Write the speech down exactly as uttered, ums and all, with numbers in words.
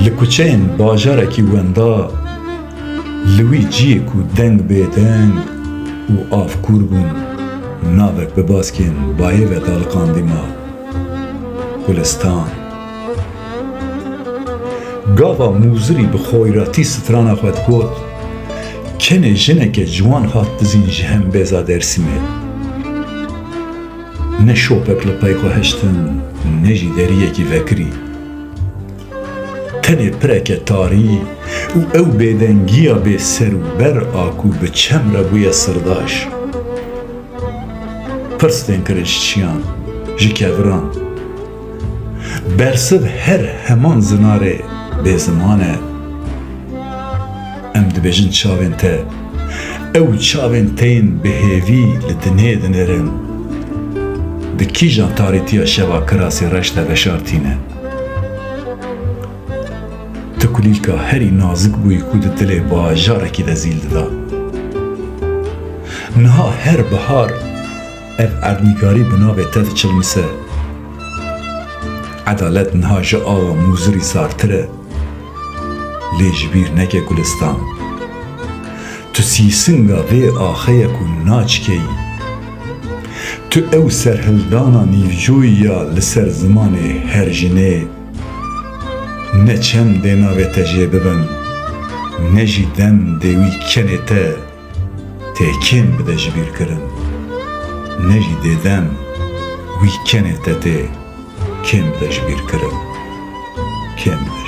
Di kuçeyên bajarekî wenda, li wî ciyê ku deng bêdeng û av kûr bûn, navek bi baskên bayê ve daliqandî ma. Gulistan. Gava Mûzirî bi xoyratî strana xwe digot, kenê jineke ciwan hat dizîn ji hembêza Dêrsimê. Ne şopek li pey xwe hiştin, ne jî deriyekî vekirî. Tenê pireke tarî û ew bêdengiya bê ser û ber a ku bi çem re bûye sirdaş. Pirs tên kirin ji çiyan, ji keviran. Bersiv her heman zinarê bêziman e. Em dibêjin çavên te. Ew çavên te yên bi hêvî li dinê dinêrin. Di kîjan tarîtiya şeva kirasê reş de veşartîne? Tu kulîlka herî nazik bûyî ku di dilê bajarekî de zîl dida. Niha her bihar ev erdnîgarî bi navê te diçilmise. Edalet niha ji awa Mûzirî sartir e. Lê ji bîr neke Gulistan. Tu sîsinga vê axê ye ku naçikeyî. Tu ew serhildana nîvcoyî ya li ser zimanê her jinê, ne çend dê navê te jê bibin, ne jî dem dê wî kenê te tê kêm bide ji bîr kirin. Ne jî dê dem wî kenê te tê kêm bide ji bîr kirin. Kêm bide